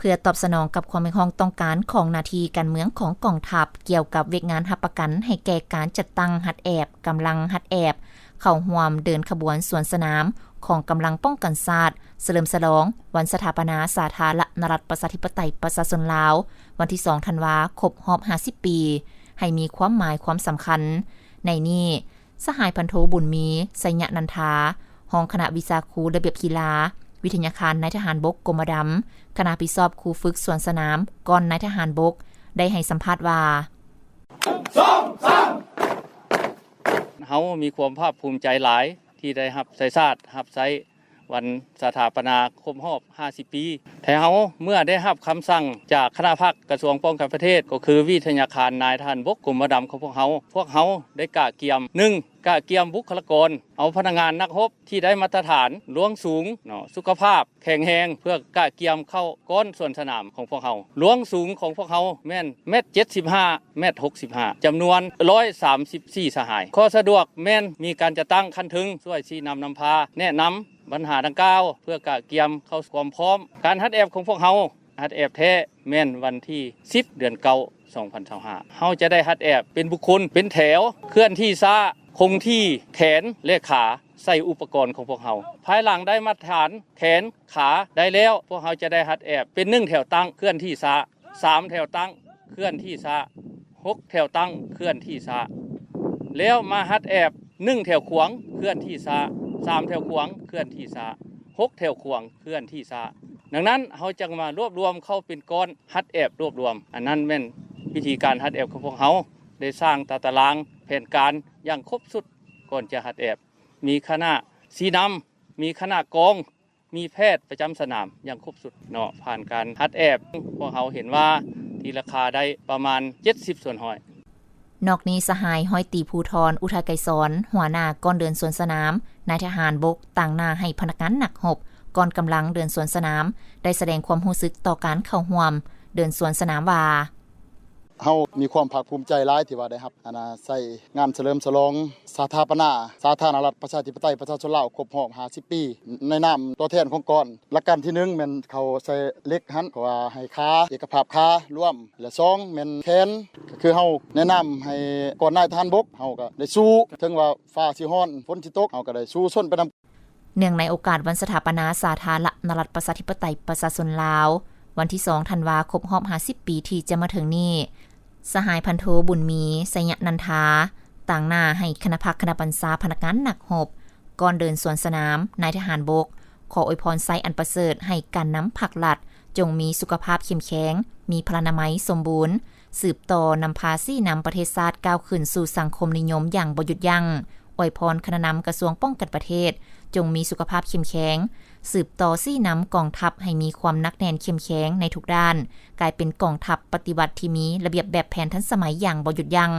ເພື່ອຕອບສະໜອງກັບຄວາມຮຽກຮ້ອງຕ້ອງການຂອງໜ້າທີ່ການເມືອງຂອງກອງທັບ ກ່ຽວກັບວຽກງານຮັບປະກັນໃຫ້ແກ່ການຈັດຕັ້ງຮັດແອບ, ກຳລັງຮັດແອບ ເຂົ້າຮ່ວມເດີນຂະບວນສວນສະໜາມຂອງກຳລັງປ້ອງກັນຊາດ ສະເຫຼີມສະຫຼອງວັນສະຖາປະນາສາທາລະນະລັດ ປະຊາທິປະໄຕ ປະຊາຊົນລາວ ວັນທີສອງ ທັນວາ ຄົບຮອບຫ້າສິບປີ ໃຫ້ມີຄວາມໝາຍຄວາມສຳຄັນ. ໃນນີ້ ສະຫາຍພັນໂທ ບຸນມີ ໄຊຍະນັນທາ ຮອງຄະນະວິຊາຄູລະບຽບກິລາ ວິທະຍາຄານນາຍທະຫານບົກກົມມະດຳ ຄະນະຮັບຜິດຊອບຄູຝຶກສວນສະໜາມ ກ່ອນນາຍທະຫານບົກ ໄດ້ໃຫ້ສຳພາດວ່າ: ເຮົາມີຄວາມພາກພູມໃຈຫຼາຍທີ່ໄດ້ຮັບໃຊ້ຊາດ ຮັບໃຊ້ ວັນສະຖາປະນາຄົບຮອບຫ້າສິບປີ ແທ້ເຮົາເມື່ອໄດ້ຮັບຄຳສັ່ງຈາກຄະນະພັກກະຊວງປ້ອງກັນປະເທດ ກໍຄືວິທະຍາຄານນາຍທະຫານບົກກົມມະດຳຂອງພວກເຮົາ, ພວກເຮົາໄດ້ກະກຽມ ໜຶ່ງ ກະກຽມບຸກຄະລາກອນ ເອົາພະນັກງານນັກຮົບທີ່ໄດ້ມາດຕະຖານ ລວງສູງເນາະ ສຸຂະພາບແຂງແຮງ ເພື່ອກະກຽມເຂົ້າກ້ອນສວນສະໜາມຂອງພວກເຮົາ. ລວງສູງຂອງພວກເຮົາແມ່ນແມັດເຈັດສິບຫ້າ ແມັດຫົກສິບຫ້າ ຈຳນວນຮ້ອຍສາມສິບສີ່ສະຫາຍ. ຂໍ້ສະດວກແມ່ນມີການຈັດຕັ້ງຂັ້ນເທິງ ຊ່ວຍຊີ້ນຳນຳພາ ແນະນຳບັນຫາດັ່ງກ່າວ ເພື່ອກະກຽມເຂົ້າຄວາມພ້ອມ. ການຮັດແອບຂອງພວກເຮົາ ຮັດແອບແທ້ແມ່ນວັນທີສິບ ເດືອນເກົ້າ ສອງພັນຊາວຫ້າ ເຮົາຈະໄດ້ຮັດແອບເປັນບຸກຄົນ ເປັນແຖວ ເຄື່ອນທີ່ຊ້າ ຄົງທີ່ແຂນ ແລະ ຂາ ໃສ່ອຸປະກອນຂອງພວກເຮົາ. ພາຍຫຼັງໄດ້ມາດຕະຖານແຂນ ຂາໄດ້ແລ້ວ ພວກເຮົາຈະໄດ້ຮັດແອບເປັນ ໜຶ່ງ ແຖວຕັ້ງ ເຄື່ອນທີ່ຊ້າ, ສາມ ແຖວຕັ້ງ ເຄື່ອນທີ່ຊ້າ, ຫົກ ແຖວຕັ້ງ ເຄື່ອນທີ່ຊ້າ ແລ້ວມາຮັດແອບ ໜຶ່ງ ແຖວຂວາງ ເຄື່ອນທີ່ຊ້າ, ສາມ ແຖວຂວາງ ເຄື່ອນທີ່ຊ້າ, ຫົກ ແຖວຂວາງ ເຄື່ອນທີ່ຊ້າ. ດັ່ງນັ້ນ ເຮົາຈຶ່ງມາລວບລວມເຂົ້າເປັນກ້ອນ ຮັດແອບລວບລວມ. ອັນນັ້ນແມ່ນວິທີການຮັດແອບຂອງພວກເຮົາ ໄດ້ສ້າງຕາຕະລາງແຜນການຢ່າງຄົບຊຸດ ກ່ອນຈະຮັດແອບ. ມີຄະນະຊີ້ນຳ, ມີຄະນະກອງ, ມີແພດປະຈຳສະໜາມຢ່າງຄົບຊຸດເນາະ. ຜ່ານການຮັດແອບ ພວກເຮົາເຫັນວ່າຕີລາຄາໄດ້ປະມານເຈັດສິບສ່ວນຮ້ອຍ. ນອກນີ້ ສະຫາຍຮ້ອຍຕີ ພູທອນ ອຸທະໄກສອນ ຫົວໜ້າກ້ອນເດີນສວນສະໜາມ ນາຍທະຫານບົກ ຕາງໜ້າໃຫ້ພະນັກງານນັກຮົບ ກ່ອນກຳລັງເດີນສວນສະໜາມ ໄດ້ສະແດງຄວາມຮູ້ສຶກຕໍ່ການເຂົ້າຮ່ວມເດີນສວນສະໜາມວ່າ: ເຮົາມີຄວາມພາກພູມໃຈຫຼາຍທີ່ວ່າໄດ້ຮັບ ອັນນ່າ ໃຊ້ງານສະເຫຼີມສະຫຼອງສະຖາປະນາສາທາລະນະລັດ ປະຊາທິປະໄຕ ປະຊາຊົນລາວ ຄົບຮອບຫ້າສິບປີ ໃນນາມຕົວແທນຂອງກ້ອນ. ຫຼັກການທີໜຶ່ງແມ່ນເຂົາໃສ່ເຫຼັກຫັ້ນ ເພາະວ່າໃຫ້ຂາ ເອກະພາບຂາລວມ ແລະ ສອງ ແມ່ນແຂນ ກໍຄືເຮົາແນະນຳໃຫ້ກ້ອນນາຍທະຫານບົກ ເຮົາກໍໄດ້ສູ້ ເຖິງວ່າຟ້າຊິຮ້ອນ ຝົນຊິຕົກ ເຮົາກໍໄດ້ສູ້ຊົນໄປນຳ. ເນື່ອງໃນໂອກາດວັນສະຖາປະນາສາທາລະນະລັດ ປະຊາທິປະໄຕ ປະຊາຊົນລາວ ວັນທີສອງ ທັນວາ ຄົບຮອບຫ້າສິບປີທີ່ຈະມາເຖິງນີ້, ສະຫາຍພັນໂທ ບຸນມີ ໄຊຍະນັນທາ ຕາງໜ້າໃຫ້ຄະນະພັກຄະນະບັນຊາພະນັກງານນັກຮົບ ກ່ອນເດີນສວນສະໜາມ ນາຍທະຫານບົກ ຂໍອວຍພອນໄຊອັນປະເສີດໃຫ້ການນຳພັກລັດ ຈົ່ງມີສຸຂະພາບເຂັ້ມແຂງ, ມີພະລານາໄມສົມບູນ, ສືບຕໍ່ນຳພາຊີ້ນຳປະເທດຊາດກ້າວຂຶ້ນສູ່ສັງຄົມນິຍົມຢ່າງບໍ່ຢຸດຢັ້ງ. ອວຍພອນຄະນະນຳກະຊວງປ້ອງກັນປະເທດ ຈົ່ງມີສຸຂະພາບເຂັ້ມແຂງ, ສືບຕໍ່ຊີ້ນຳກອງທັບໃຫ້ມີຄວາມໜັກແໜ້ນເຂັ້ມແຂງໃນທຸກດ້ານ, ກາຍເປັນກອງທັບປະຕິວັດທີ່ມີລະບຽບແບບແຜນທັນສະໄໝຢ່າງບໍ່ຢຸດຢັ້ງ.